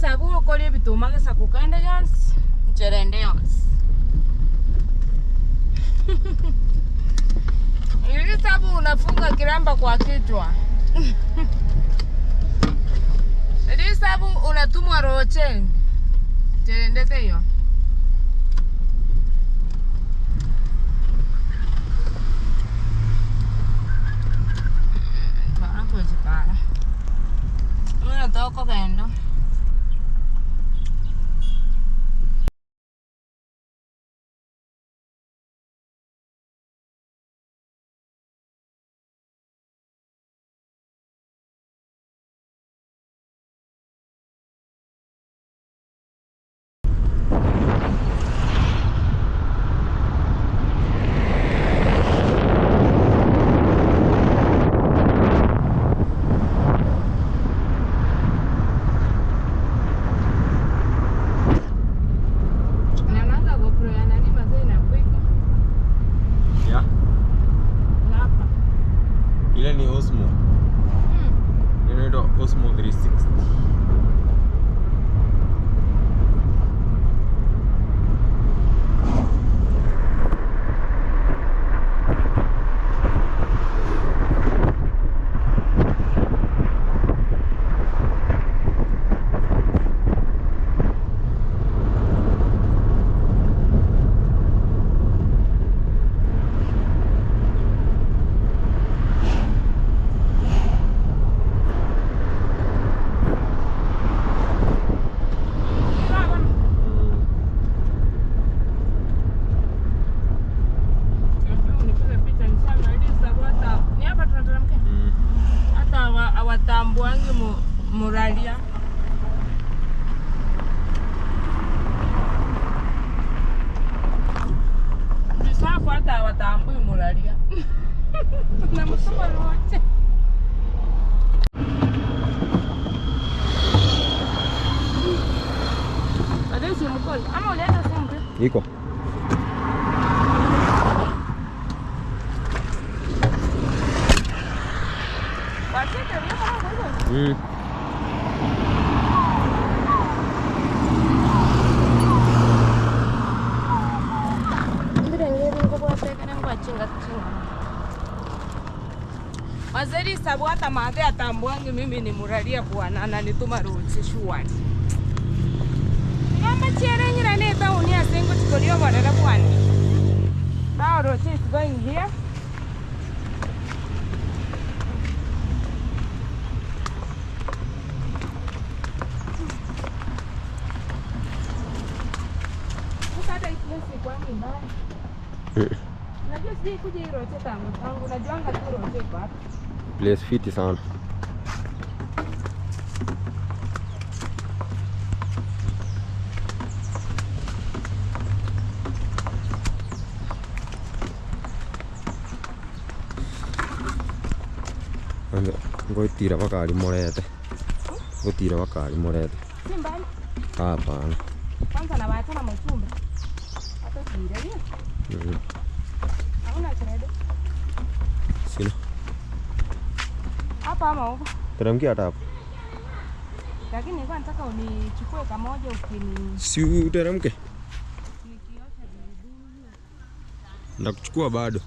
Sabu okori bituma gesakukende yonsi ncherende yonsi. Ili sabu unafunga kiramba kwa kichwa. Ili sabu unatumwa roche. Ncherende teyo. Para pues para. Bueno, todo cogiendo. Ile ni Osmo. Inaitwa Osmo 360. Awatambuangi muralia. Ndisafu hata awatambui muralia. Na msoma roche. Baadaye simu call. Ama uliacha simu pia? Iko. Waziri sabu hata maadhe atambuangi mimi ni muralia bwana ananituma ruchi shuwani. Ngamba chere nyira ne tauni ya sengo chikorio borera bwana. Now Rochi is going here. Unajua sijai kuja hii Roche tangu tangu, najuanga tu Roche iko hapa. Place fiti sana. Ande ngoitira bakari morete. Ngotira bakari morete. Si mbali. Hapana. Kwanza na watu na mchumba. Hata tira hiyo. Hauna credo. Sina. Hapa ama huko? Teremkia hata hapo. Lakini nilikuwa nataka unichukue kamoja ukini. Si uteremke. Nikiosha vibuyu. Ndakuchukua bado.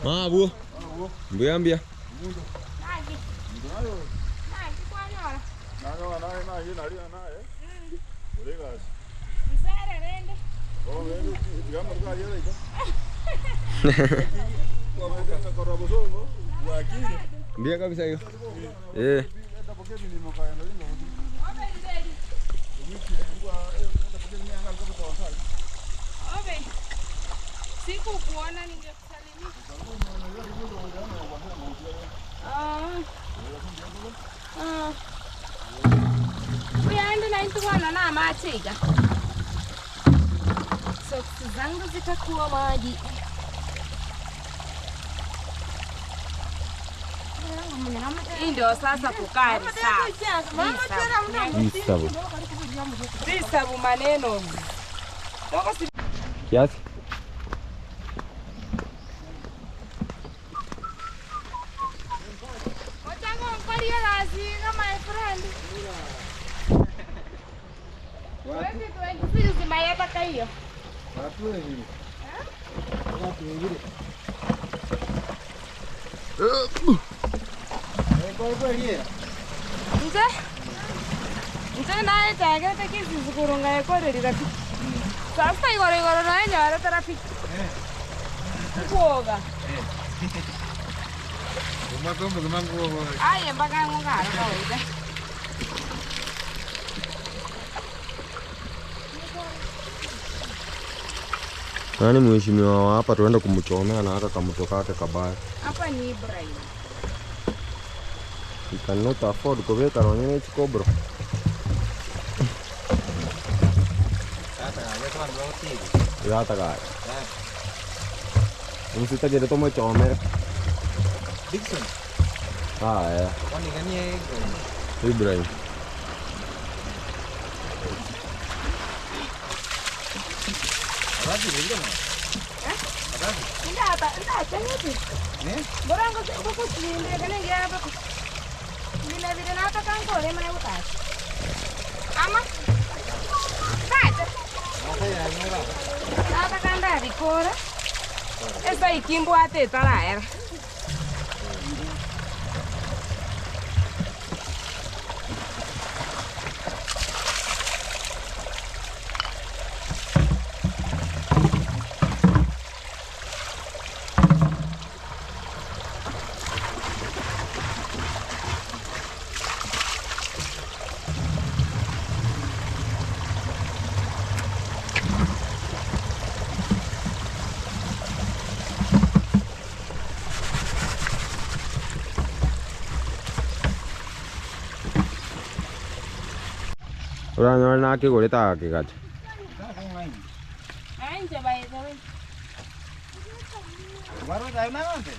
Mabu. Mbia mbia. Mbia kabisa hiyo. Eh. Sikukuona ningekusalimia. Uyaende na intu na machiga. Soksi zangu zitakuwa maji. Hii ndio sasa kukaa Risabu. Risabu maneno. Kiasi. My friend. Sasa igoro igoro naye nyara traffic. Kuoga. Ay, mpaka ngara kawaida. Nani mheshimiwa hapa tuende kumchomea na hata kamtoka kake kabaya. Hapa ni Ibrahim. He cannot afford kubeka ronyene chikobro. Gata gaya. Msitagere tomochomera. Dixon. Ah, yeah. Kwani gani Ibrahim. Esa ikimbo ate taraera. Ora na kigoreta kigacha. Anje by the way. Baro dai na ante.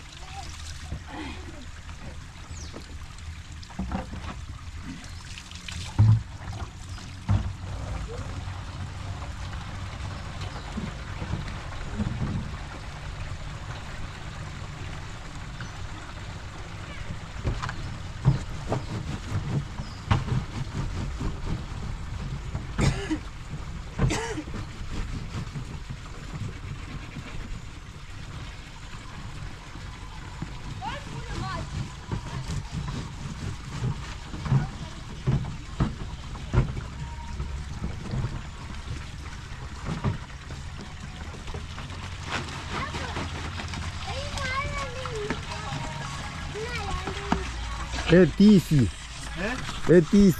Etisi. Eh? Etisi.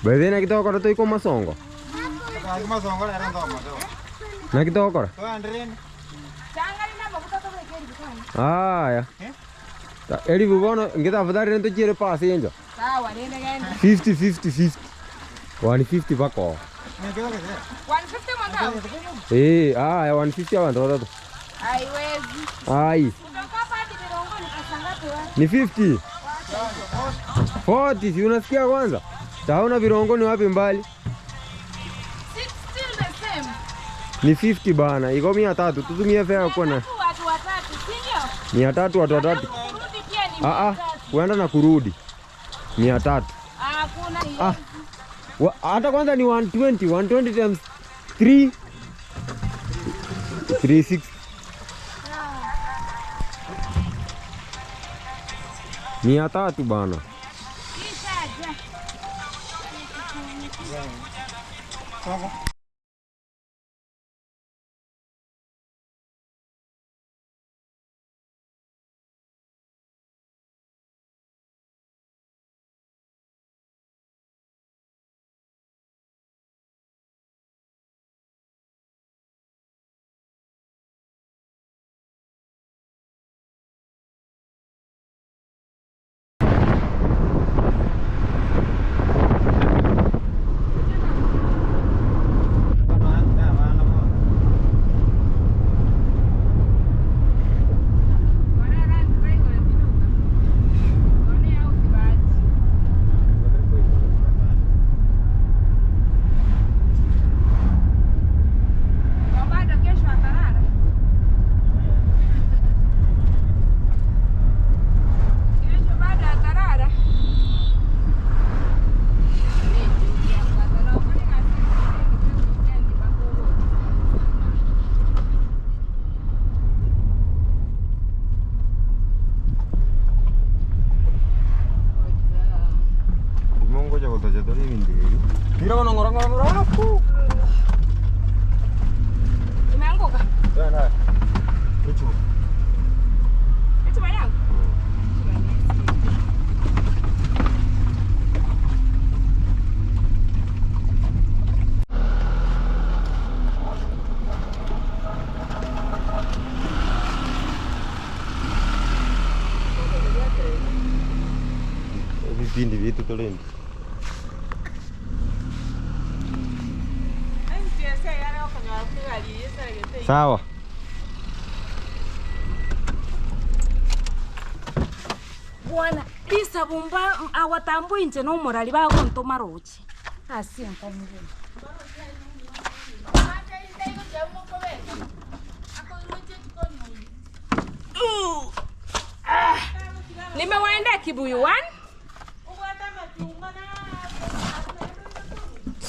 Bebe na kitokora toiko masongo. Na kitokora. Ah ya. Eri bubono ngitafadhali ntochire pasi enjo. Sawa nende gani? 50 50 50. 150 bako. 150 mwangao? Eh, ah, ya 150 abantu watatu. Haiwezi. Ai. Kutoka hapa hadi Mirongo ni pesa ngapi wewe? Ni 50. 40, si unasikia kwanza? Taona Virongo ni wapi mbali? It's still the same. Ni 50 bana, iko 300, tutumie fare kwa na. Watu watatu, si ndio? 300 watu watatu. Kurudi pia ni 300. Ah ah, kuenda na kurudi. 300. Ah, kuna hiyo. Ah. Hata kwanza ni 120, 120 times 3 360. 300 bana. Ngotacha tore ebinto ebi. Tira bono ng'ora ng'ora ng'ora apu. Imeanguka. Tena. Echu. Echupa yangu. Ebipindi bietu torendi. Sawa. Bwana, Lisa bumba awatambui nje no morali bagontoma roche. Asi nkomubona. Nimewaenda Kibuyu 1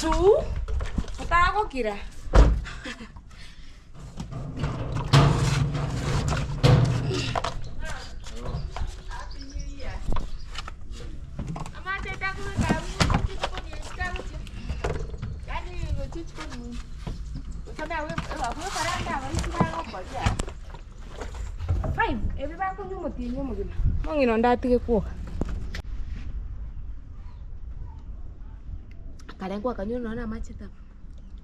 2 utagokira. Five ebi bakunywa omotienyi omogima mong'ina onde atige kwoga kare nkwakanywa nonya amache taba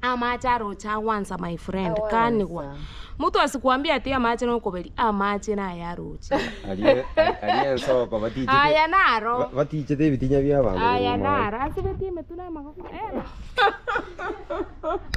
amache aroche agwansa my friend kanigwa mutu asikuambia ati amache nokoberi amache naye aroche Arie arie ensoko batichete. aya naro Batichete ebitinya bia abanto. aya naro asibetie emetwe na amagoko.